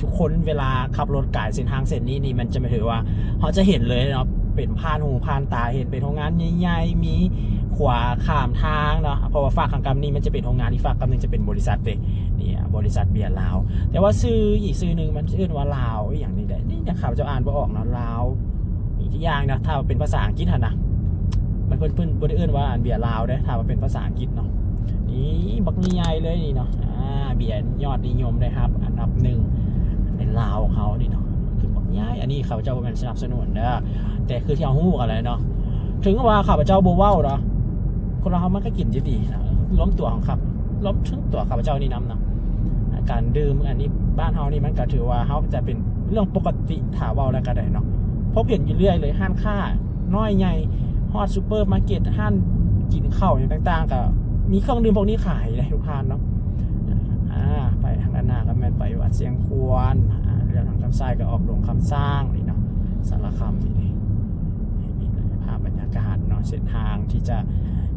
ທຸກຄົນເວລາຂັບລົດກາຍເສັ້ນທາງເສັ້ນນີ້ນີ້ ມັນຈະແມ່ນຖືວ່າເຮົາຈະເຫັນເລີຍເນາະ ເປັນຜ່ານຫູຜ່ານຕາ ເຫັນເປັນໂຮງງານໃຫຍ່ໆ ມີຂົວຂ້າມທາງເນາະ ເພາະວ່າຟາກຂ້າງກັບນີ້ມັນຈະເປັນໂຮງງານ ອີກຟາກກັບໜຶ່ງຈະເປັນບໍລິສັດເດ້. ນີ້ ບໍລິສັດເບຍລາວ ແຕ່ວ່າຊື່ອີກຊື່ໜຶ່ງມັນເອີ້ນວ່າລາວອີ່ຫຍັງນີ້ແຫຼະ ນີ້ຍັງຂ້າພະເຈົ້າອ່ານບໍ່ອອກເນາະ ລາວ ອີກຢ່າງນະ ຖ້າວ່າເປັນພາສາອັງກິດຫັ້ນນະ ມັນ ເພິ່ນ ເພິ່ນບໍ່ໄດ້ເອີ້ນວ່າ ອັນ ເບຍລາວເດ້ ຖ້າວ່າເປັນພາສາອັງກິດເນາະ. ນີ້ບັກໃຫຍ່ເລີຍນີ້ເນາະ ອ່າ ເບຍຍອດນິຍົມໄດ້ຮັບອັນດັບໜຶ່ງໃນລາວເຮົານີ້ເນາະ ຄືບັກໃຫຍ່. ອັນນີ້ຂ້າພະເຈົ້າບໍ່ແມ່ນສະໜັບສະໜູນເດີ ແຕ່ຄືທີ່ເຮົາຮູ້ກັນແຫຼະເນາະ ເຖິງວ່າຂ້າພະເຈົ້າບໍ່ເວົ້າເນາະ ຄົນລາວເຮົາມັນກໍກິນຢູ່ດີນະ ລວມຕົວຂອງຂ້າ ລວມເຖິງຕົວຂ້າພະເຈົ້ານີ້ນຳເນາະ. ການດື່ມອັນນີ້ບ້ານເຮົານີ້ ມັນກໍຖືວ່າເຮົາຈະເປັນເລື່ອງປົກກະຕິ ຖ້າເວົ້າແລ້ວກໍໄດ້ເນາະ ພົບເຫັນຢູ່ເລື້ອຍເລີຍ ຮ້ານຄ້ານ້ອຍໃຫຍ່ ຮອດຊຸບເປີມາເກັດ ຮ້ານກິນເຂົ້າຫຍັງຕ່າງໆ ກໍມີເຄື່ອງດື່ມພວກນີ້ຂາຍເດ້ ທຸກທ່ານເນາະ. ອ່າ ໄປທາງດ້ານໜ້າກໍແມ່ນໄປວັດຊຽງຂວານ ອ່າ ລ້ຽວທາງຂ້າງຊ້າຍກໍອອກດົງຄຳຊ້າງນີ້ເນາະ ສາລະຄຳນີ້ເດ້. ນີ້ແຫຼະພາບບັນຍາກາດເນາະ ເສັ້ນທາງທີ່ຈະ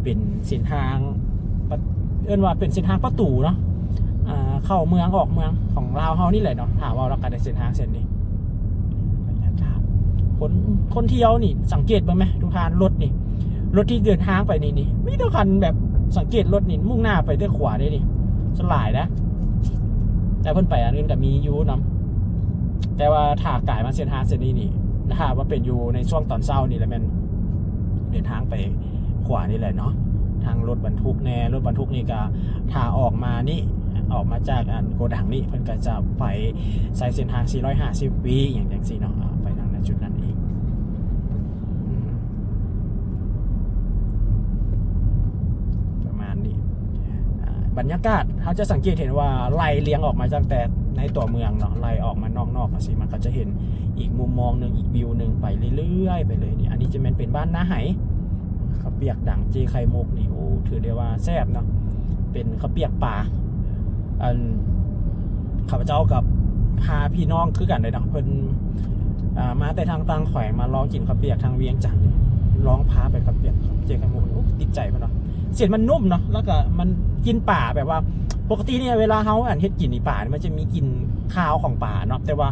ເປັນເສັ້ນທາງ ປະ ເອີ້ນວ່າເປັນເສັ້ນທາງປະຕູເນາະ ອ່າ ເຂົ້າເມືອງອອກເມືອງຂອງລາວເຮົານີ້ແຫຼະເນາະ. ຖ້າເວົ້າແລ້ວກໍໄດ້ເສັ້ນທາງເສັ້ນນີ້ ບັນຍາກາດ ຄົນ ຄົນທ່ຽວນີ້ ສັງເກດເບິ່ງແມ ທຸກທ່ານ ລົດນີ້ ລົດທີ່ເດີນທາງໄປນີ້ນີ້ ມີແຕ່ຄັນແບບ ສັງເກດລົດນີ້ມຸ່ງໜ້າໄປແຕ່ຂວາເດ້ນີ້ ສ່ວນຫຼາຍນະ ແຕ່ເພິ່ນໄປອັນອື່ນກໍມີຢູ່ນຳ ແຕ່ວ່າຖ້າກາຍມາເສັ້ນທາງເສັ້ນນີ້ນີ້ ຖ້າວ່າເປັນຢູ່ໃນຊ່ວງຕອນເຊົ້ານີ້ລະແມ່ນເດີນທາງໄປຂວານີ້ແຫຼະເນາະ ທາງລົດບັນທຸກແດ່. ລົດບັນທຸກນີ້ກໍຖ້າອອກມານີ້ ອອກມາຈາກອັນໂກດັງນີ້ ເພິ່ນກໍຈະໄປໃຊ້ເສັ້ນທາງສີ່ຮ້ອຍຫ້າສິບວີ ຫຍັງຈັ່ງຊີ້ເນາະ ໄປທາງໃນຈຸດນັ້ນອີກ ອືມ ປະມານນີ້. ອ່າ ບັນຍາກາດເຮົາຈະສັງເກດເຫັນວ່າໄລ່ລຽງອອກມາຕັ້ງແຕ່ໃນຕົວເມືອງເນາະ ໄລ່ອອກມານອກໆ ຈັ່ງຊີ້ ມັນກໍຈະເຫັນອີກມຸມມອງໜຶ່ງ ອີກວິວໜຶ່ງ ໄປເລື້ອຍໆ ໄປເລີຍນີ້. ອັນນີ້ຈະແມ່ນເປັນບ້ານນາໄຫ ເຂົ້າປຽກດັງເຈ້ໄຂ່ມຸກນີ້ ໂອ້ ຖືໄດ້ວ່າແຊບເນາະ ເປັນເຂົ້າປຽກປາ. ອັນ ຂ້າພະເຈົ້າກັບພາພີ່ນ້ອງຄືກັນເດ້ເນາະ ເພິ່ນ ອ່າ ມາແຕ່ທາງຕ່າງແຂວງ ມາລອງກິນເຂົ້າປຽກທາງວຽງຈັນ ລອງພາໄປເຂົ້າປຽກ ເຈ້ໄຂ່ມຸກ ໂອ້ ຕິດໃຈເພິ່ນວ່າ ເສັ້ນມັນນຸ້ມເນາະ ແລ້ວກໍມັນ ກິ່ນປາແບບວ່າ ປົກກະຕິນີ້ເວລາເຮົາ ອັນ ເຮັດກິນນີ້ ປານີ້ມັນຈະມີກິ່ນຄາວຂອງປາເນາະ ແຕ່ວ່າ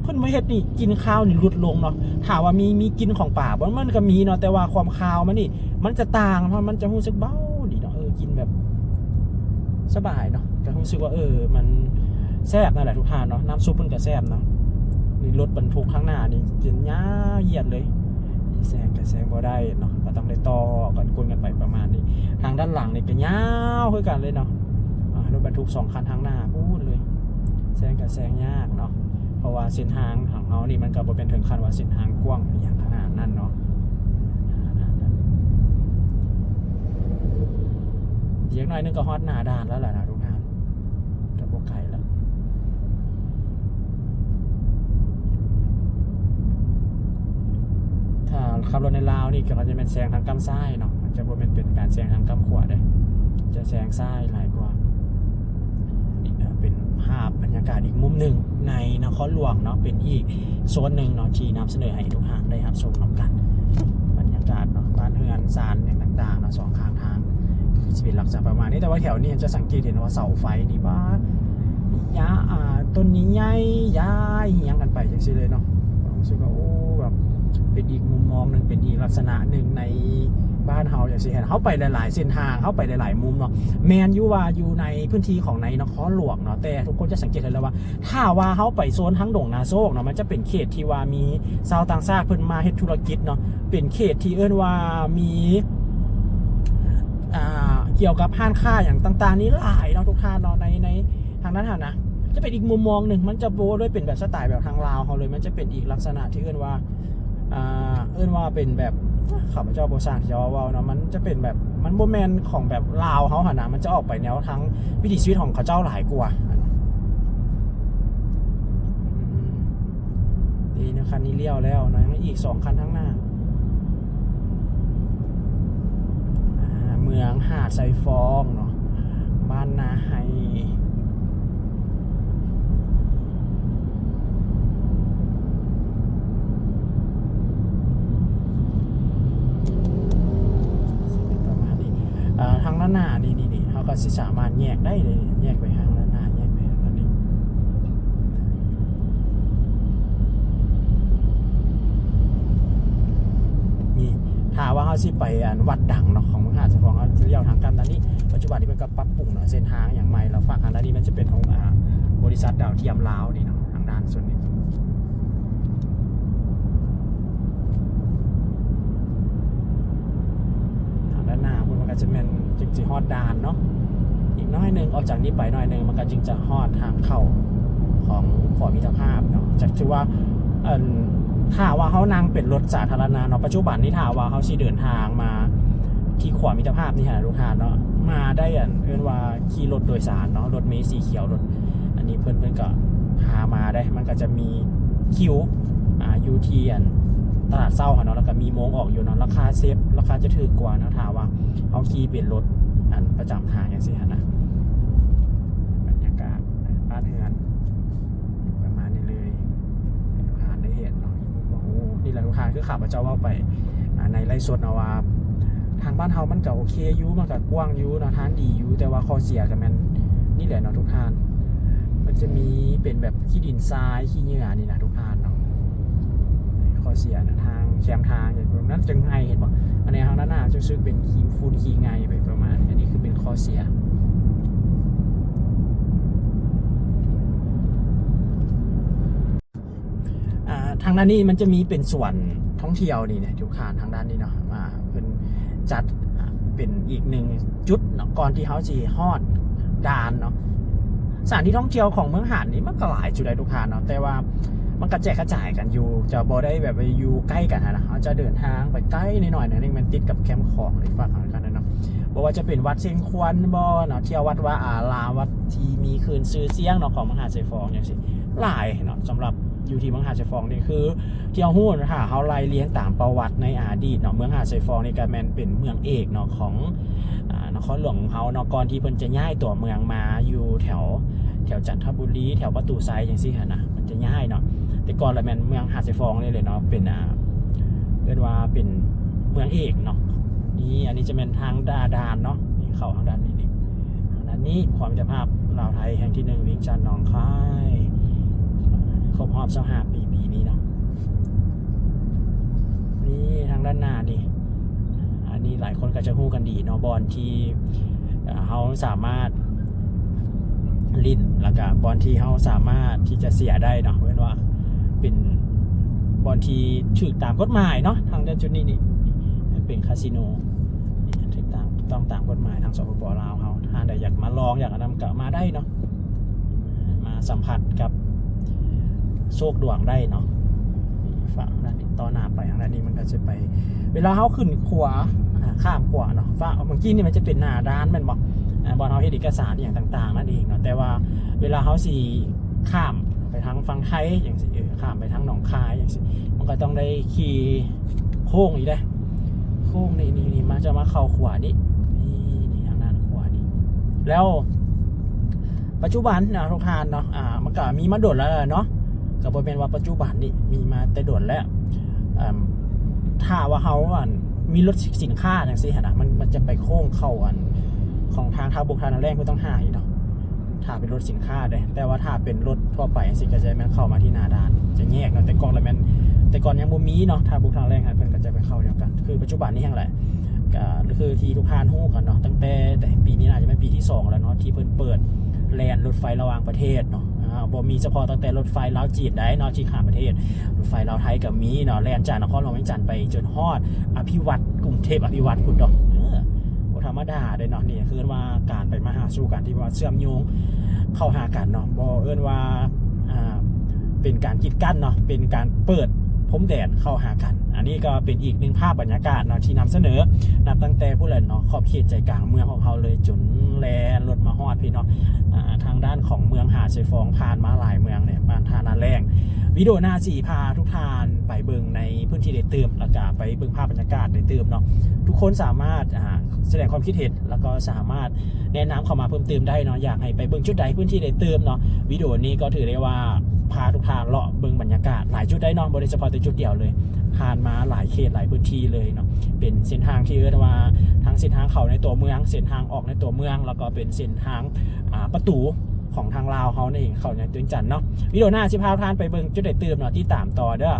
ເພິ່ນມາເຮັດນີ້ ກິ່ນຄາວນີ້ຫຼຸດລົງເນາະ. ຖາມວ່າມີ ມີກິ່ນຂອງປາບໍ່? ມັນກໍມີເນາະ ແຕ່ວ່າຄວາມຄາວມັນນີ້ ມັນຈະຕ່າງ ເພາະມັນຈະຮູ້ສຶກເບົາດີເນາະ ເອີ ກິນແບບສະບາຍເນາະ ກໍຮູ້ສຶກວ່າ ເອີ ມັນແຊບນັ້ນແຫຼະທຸກທ່ານເນາະ. ນ້ຳຊຸບເພິ່ນກໍແຊບເນາະ. ນີ້ລົດບັນທຸກຂ້າງໜ້ານີ້ເປັນຍາວຢຽດເລີຍ ແຊງກໍແຊງບໍ່ໄດ້ເນາະ ກໍຕ້ອງໄດ້ຕໍ່ກັນ ກົນກັນໄປປະມານນີ້. ທາງດ້ານຫຼັງນີ້ກໍຍາວຄືກັນເລີຍເນາະ ອາ ລົດບັນທຸກສອງຄັນທາງໜ້າພຸ້ນເລີຍ ແຊງກໍແຊງຍາກເນາະ ເພາະວ່າເສັ້ນທາງຂອງເຮົານີ້ ມັນກໍບໍ່ແມ່ນເຖິງຂັ້ນວ່າເສັ້ນທາງກວ້າງອີ່ຫຍັງຂະໜາດນັ້ນເນາະ. ອີກໜ້ອຍໜຶ່ງກໍຮອດໜ້າດ່ານແລ້ວລະນະທຸກທ່ານ ກໍບໍ່ໄກລະ. ຖ້າຂັບລົດໃນລາວນີ້ ກໍຈະແມ່ນແຊງທາງກ້ຳຊ້າຍເນາະ ມັນຈະບໍ່ແມ່ນເປັນການແຊງທາງກ້ຳຂວາເດ້ ຈະແຊງຊ້າຍຫຼາຍກວ່າ. ນີ້ກໍເປັນພາບບັນຍາກາດອີກມຸມໜຶ່ງໃນນະຄອນຫຼວງເນາະ ເປັນອີກໂຊນໜຶ່ງເນາະ ທີ່ນຳສະເໜີໃຫ້ທຸກທ່ານໄດ້ຮັບຊົມນຳກັນ. ບັນຍາກາດເນາະ ບ້ານເຮືອນຊານຫຍັງຕ່າງໆເນາະ ສອງຂ້າງທາງ ຄືຊິເປັນລັກສະນະປະມານນີ້. ແຕ່ວ່າແຖວນີ້ຈະສັງເກດເຫັນວ່າເສົາໄຟນີ້ ປາ ຍາ ອ່າ ຕົ້ນໃຫຍ່ໆ ຍ້າຍຮຽງກັນໄປຈັ່ງຊີ້ເລີຍເນາະ. ຮູ້ສຶກວ່າ ໂອ້ ແບບເປັນອີກມຸມມອງໜຶ່ງ ເປັນອີກລັກສະນະໜຶ່ງໃນບ້ານເຮົາຈັ່ງຊີ້. ເຮົາໄປຫຼາຍໆເສັ້ນທາງ ເຮົາໄປຫຼາຍໆມຸມເນາະ ແມ່ນຢູ່ວ່າຢູ່ໃນພື້ນທີ່ຂອງໃນນະຄອນຫຼວງເນາະ ແຕ່ທຸກຄົນຈະສັງເກດເຫັນແລ້ວວ່າ ຖ້າວ່າເຮົາໄປໂຊນທາງດົງນາໂຊກເນາະ ມັນຈະເປັນເຂດທີ່ວ່າມີຊາວຕ່າງຊາດເພິ່ນມາເຮັດທຸລະກິດເນາະ ເປັນເຂດທີ່ເອີ້ນວ່າມີ ອ່າ ກ່ຽວກັບຮ້ານຄ້າຫຍັງຕ່າງໆນີ້ຫຼາຍເນາະທຸກທ່ານເນາະ. ໃນ ໃນທາງນັ້ນຫັ້ນນະ ຈະເປັນອີກມຸມມອງໜຶ່ງ ມັນຈະບໍ່ໄດ້ເປັນແບບສະໄຕແບບທາງລາວເຮົາເລີຍ ມັນຈະເປັນອີກລັກສະນະທີ່ເອີ້ນວ່າ ອ່າ ເອີ້ນວ່າເປັນແບບ ຂ້າພະເຈົ້າບໍ່ຊ່າງທີ່ຈະເວົ້າເນາະ ມັນຈະເປັນແບບ ມັນບໍ່ແມ່ນຂອງແບບລາວເຮົາຫັ້ນນະ ມັນຈະອອກໄປແນວທາງວິຖີຊີວິດຂອງເຂົາເຈົ້າຫຼາຍກວ່າ. ນີ້ນະ ຄັນນີ້ລ້ຽວແລ້ວເນາະ ຍັງອີກສອງຄັນທາງໜ້າ. ອ່າ ເມືອງຫາດຊາຍຟອງເນາະ ບ້ານນາໄຮ ຊິເປັນປະມານນີ້. ເອີ ທາງດ້ານໜ້ານີ້ ນີ້ ນີ້ ເຮົາກໍຊິສາມາດແຍກໄດ້ເລີຍ ແຍກໄປທາງດ້ານໜ້າ ແຍກໄປທາງນັ້ນເອງ. ນີ້ ຖ້າວ່າເຮົາຊິໄປ ອັນ ວັດດັງເນາະ ຂອງເມືອງຫາດຊາຍຟອງ ເຮົາຊິລ້ຽວທາງກ້ຳດ້ານນີ້. ປັດຈຸບັນນີ້ເພິ່ນກໍປັບປຸງເນາະ ເສັ້ນທາງຫຍັງໃໝ່ ແລ້ວຟາກທາງດ້ານນີ້ມັນຈະເປັນຂອງ ອ່າ ບໍລິສັດດາວທຽມລາວນີ້ເນາະ ທາງດ້ານສ່ວນນີ້. ທາງດ້ານໜ້າພຸ້ນມັນກໍຈະແມ່ນ ຈຶ່ງຊິຮອດດ່ານເນາະ ອີກໜ້ອຍໜຶ່ງ ອອກຈາກນີ້ໄປໜ້ອຍໜຶ່ງ ມັນກໍຈຶ່ງຈະຮອດທາງເຂົ້າຂອງຂົວມິດຕະພາບເນາະ. ຈະຖືວ່າ ອັນ ຖ້າວ່າເຮົານັ່ງເປັນລົດສາທາລະນະເນາະ ປັດຈຸບັນນີ້ ຖ້າວ່າເຮົາຊິເດີນທາງມາທີ່ຂົວມິດຕະພາບນີ້ຫັ້ນນະ ລູກຄ້າເນາະ ມາໄດ້ ອັນ ເອີ້ນວ່າຂີ່ລົດໂດຍສານເນາະ ລົດເມສີຂຽວ ລົດ ອັນນີ້ເພິ່ນ ເພິ່ນກໍພາມາໄດ້ ມັນກໍຈະມີຄິວ ອ່າ ຢູ່ທີ່ ອັນ ຕະຫຼາດເຊົ້າຫັ້ນເນາະ ແລ້ວກໍມີໂມງອອກຢູ່ເນາະ. ລາຄາເຊບ ລາຄາຈະຖືກກວ່າເນາະ ຖ້າວ່າເຮົາຂີ່ເປັນລົດ ອັນ ປະຈຳທາງຈັ່ງຊີ້ຫັ້ນນະ. ບັນຍາກາດບ້ານເຮືອນປະມານນີ້ເລີຍ ໃຫ້ທຸກທ່ານໄດ້ເຫັນເນາະ. ໂອ້ ນີ້ແຫຼະທຸກທ່ານ ຄືຂ້າພະເຈົ້າເວົ້າໄປ ອ່າ ໃນໄລຟ໌ສົດເນາະວ່າ ທາງບ້ານເຮົາມັນກໍໂອເຄຢູ່ ມັນກໍກວ້າງຢູ່ເນາະ ທາງດີຢູ່ ແຕ່ວ່າຂໍ້ເສຍກໍແມ່ນນີ້ແຫຼະເນາະທຸກທ່ານ ມັນຈະມີເປັນແບບຂີ້ດິນຊາຍ ຂີ້ເຫຍື້ອນີ້ນະທຸກທ່ານເນາະ. ຂໍ້ເສຍນະ ທາງແຄມທາງ ຢ່າງນັ້ນຈຶ່ງໃຫ້ ເຫັນບໍ່? ອັນນີ້ທາງດ້ານໜ້າຈະຮູ້ສຶກເປັນຂີ້ຝຸ່ນຂີ້ໄງ່ໄປປະມານນີ້ ອັນນີ້ຄືເປັນຂໍ້ເສຍ. ອ່າ ທາງດ້ານນີ້ມັນຈະມີເປັນສວນທ່ອງທ່ຽວນີ້ນະ ທຸກທ່ານ ທາງດ້ານນີ້ເນາະ ອ່າ ເພິ່ນຈັດ ອ່າ ເປັນອີກໜຶ່ງຈຸດເນາະ ກ່ອນທີ່ເຮົາຊິຮອດດ່ານເນາະ. ສະຖານທີ່ທ່ອງທ່ຽວຂອງເມືອງຫາດນີ້ມັນກໍຫຼາຍຈຸດໃດ໋ທຸກທ່ານເນາະ ແຕ່ວ່າມັນກໍແຈກກະຈາຍກັນຢູ່ ຈະບໍ່ໄດ້ແບບວ່າຢູ່ໃກ້ກັນຫັ້ນນະ ເຮົາຈະເດີນທາງໄປໄກໜ້ອຍໆໜຶ່ງ ມັນຕິດກັບແຄມຂອງ ຫຼື ຟາກທາງກັນເນາະ. ບໍ່ວ່າຈະເປັນວັດຊຽງຄວານບໍເນາະ ທ່ຽວວັດວາອາລາມ ວັດທີ່ມີຄືນຊື່ສຽງເນາະ ຂອງເມືອງຫາດຊາຍຟອງຈັ່ງຊີ້ ຫຼາຍເນາະ. ສຳລັບຢູ່ທີ່ເມືອງຫາດຊາຍຟອງນີ້ ຄືທີ່ເຮົາຮູ້ນະ ຖ້າເຮົາໄລ່ລຽງຕາມປະຫວັດໃນອະດີດເນາະ ເມືອງຫາດຊາຍຟອງນີ້ກໍແມ່ນເປັນເມືອງເອກເນາະ ຂອງ ອ່າ ນະຄອນຫຼວງຂອງເຮົາເນາະ ກ່ອນທີ່ເພິ່ນຈະຍ້າຍຕົວເມືອງມາຢູ່ແຖວ ແຖວຈັນທະບູລີ ແຖວປະຕູໄຊຈັ່ງຊີ້ຫັ້ນນະ ເພິ່ນຈະຍ້າຍເນາະ. ແຕ່ກ່ອນລະແມ່ນເມືອງຫາດຊາຍຟອງນີ້ເລີຍເນາະ ເປັນ ອ່າ ເອີ້ນວ່າເປັນເມືອງເອກເນາະ ເ ນີ້ ອັນນີ້ຈະແມ່ນທາງໜ້າດ່ານເນາະ ນີ້ເຂົ້າທາງດ້ານນີ້ນີ້ ທາງດ້ານນີ້ ຄວາມມິດຕະພາບລາວໄທແຫ່ງທີໜຶ່ງ ວຽງຈັນ ໜອງຄາຍ ຄົບຮອບຊາວຫ້າປີ ປີນີ້ເນາະ. ນີ້ທາງດ້ານໜ້ານີ້ ອັນນີ້ຫຼາຍຄົນກໍຈະຮູ້ກັນດີເນາະ ບ່ອນທີ່ ເອີ ເຮົາສາມາດຫຼິ້ນ ແລ້ວກະບ່ອນທີ່ເຮົາສາມາດທີ່ຈະເສຍໄດ້ເນາະ ເອີ້ນວ່າເປັນບ່ອນທີ່ຖືກຕາມກົດໝາຍເນາະ. ທາງດ້ານຈຸດນີ້ນີ້ເປັນຄາສິໂນ ຖືກຕ້ອງຕາມກົດໝາຍທາງ ສປປ ລາວເຮົາ. ທ່ານໃດຢາກມາລອງ ຢາກອັນນັ້ນກໍມາໄດ້ເນາະ ມາສຳຜັດກັບໂຊກດວງໄດ້ເນາະ. ຝັ່ງນັ້ນນີ້ ຕໍ່ໜ້າໄປທາງດ້ານນີ້ ມັນກໍຈະໄປ ເວລາເຮົາຂຶ້ນຂົວ ອາ ຂ້າມຂົວເນາະ ຝັ່ງເມື່ອກີ້ນີ້ມັນຈະເປັນໜ້າດ່ານແມ່ນບໍ່ ອາ ບ່ອນເຮົາເຮັດເອກະສານອີ່ຫຍັງຕ່າງໆນັ້ນເອງເນາະ. ແຕ່ວ່າເວລາເຮົາຊິຂ້າມໄປທາງຝັ່ງໄທຈັ່ງຊີ້ ເອີ ຂ້າມໄປທາງໜອງຄາຍຈັ່ງຊີ້ ມັນກໍຕ້ອງໄດ້ຂີ່ໂຄ້ງອີກເດ້ ໂຄ້ງນີ້ ນີ້ ນີ້ ມາ ຈະມາເຂົ້າຂົວນີ້ ນີ້ ນີ້ ທາງດ້ານຂົວນີ້. ແລ້ວປັດຈຸບັນນະ ທຸກທ່ານເນາະ ອາ ມັນກະມີມາດົນແລ້ວເນາະ ກະບໍ່ແມ່ນວ່າປັດຈຸບັນນີ້ ມີມາແຕ່ດົນແລ້ວ. ເອີ່ມ ຖ້າວ່າເຮົາ ອັນ ມີລົດສິນຄ້າຈັ່ງຊີ້ຫັ້ນນະ ມັນ ມັນຈະໄປໂຄ້ງເຂົ້າ ອັນ ຂອງທາງທ່າບົກ ທ່ານາແລ້ງ ຜູ້ຕ້ອງຫາຢູ່ເນາະ. ຖ້າເປັນລົດສິນຄ້າເດ້ ແຕ່ວ່າຖ້າເປັນລົດທົ່ວໄປຈັ່ງຊີ້ ກໍຈະແມ່ນເຂົ້າມາທີ່ໜ້າດ່ານ ຈະແຍກເນາະ. ແຕ່ກ່ອນລະແມ່ນ ແຕ່ກ່ອນຍັງບໍ່ມີເນາະ ທ່າບຸກທ່າແລງຫັ້ນ ເພິ່ນກໍຈະໄປເຂົ້າດຽວກັນ. ຄືປັດຈຸບັນນີ້ແຮງແຫຼະ ກໍຄືທີ່ທຸກທ່ານຮູ້ກັນເນາະ ຕັ້ງແຕ່ ແຕ່ປີນີ້ໜ້າຈະແມ່ນປີທີສອງແລ້ວເນາະ ທີ່ເພິ່ນເປີດແລ່ນລົດໄຟລະຫວ່າງປະເທດເນາະ. ອາ ບໍ່ມີສະເພາະຕັ້ງແຕ່ລົດໄຟລາວຈີນໃດເນາະ ທີ່ຂ້າມປະເທດ ລົດໄຟລາວໄທກໍມີເນາະ ແລ່ນຈາກນະຄອນຫຼວງວຽງຈັນໄປຈົນຮອດອະພິວັດ ກຸງເທບອະພິວັດພຸ້ນເນາະ. ເອີ ບໍ່ທຳມະດາເດ້ເນາະ. ນີ້ຄືວ່າການໄປມາຫາສູ່ກັນທີ່ວ່າເຊື່ອມໂຍງເຂົ້າຫາກັນເນາະ ບໍ່ເອີ້ນວ່າ ອ່າ ເປັນການກີດກັ້ນເນາະ ເປັນການເປີດພົມແດນເຂົ້າຫາກັນ. ອັນນີ້ກໍເປັນອີກໜຶ່ງພາບບັນຍາກາດເນາະ ທີ່ນຳສະເໜີ ນັບຕັ້ງແຕ່ພຸ້ນແຫຼະເນາະ ຂອບເຂດໃຈກາງເມືອງຂອງເຮົາເລີຍ ຈົນແລ່ນລົດມາຮອດພີ້ເນາະ ອ່າ ທາງດ້ານຂອງເມືອງຫາດຊາຍຟອງ ຜ່ານມາຫຼາຍເມືອງເລີຍ ບ້ານທ່ານາແລງ. ວິດີໂອໜ້າຊິພາທຸກທ່ານໄປເບິ່ງໃນພື້ນທີ່ໄດ້ຕື່ມ ແລ້ວກະໄປເບິ່ງພາບບັນຍາກາດໄດ້ຕື່ມເນາະ. ທຸກຄົນສາມາດ ອ່າ ສະແດງຄວາມຄິດເຫັນ ແລ້ວກໍສາມາດແນະນຳເຂົ້າມາເພີ່ມຕື່ມໄດ້ເນາະ ຢາກໃຫ້ໄປເບິ່ງຈຸດໃດ ພື້ນທີ່ໃດຕື່ມເນາະ. ວິດີໂອນີ້ກໍຖືໄດ້ວ່າພາທຸກທ່ານເລາະເບິ່ງບັນຍາກາດຫຼາຍຈຸດໄດ້ເນາະ ບໍ່ໄດ້ສະເພາະແຕ່ຈຸດດຽວເລີຍ ຜ່ານມາຫຼາຍເຂດຫຼາຍພື້ນທີ່ເລີຍເນາະ. ເປັນເສັ້ນທາງທີ່ເອີ້ນວ່າທັງເສັ້ນທາງເຂົ້າໃນຕົວເມືອງ ເສັ້ນທາງອອກໃນຕົວເມືອງ ແລ້ວກໍເປັນເສັ້ນທາງ ອ່າ ປະຕູຂອງທາງລາວເຮົານັ້ນເອງ ເຂົ້າໃນຕົວເມືອງວຽງຈັນເນາະ. ວິດີໂອໜ້າຊິພາທ່ານໄປເບິ່ງຈຸດໃດຕື່ມເນາະ ຕິດຕາມຕໍ່ເດີ້.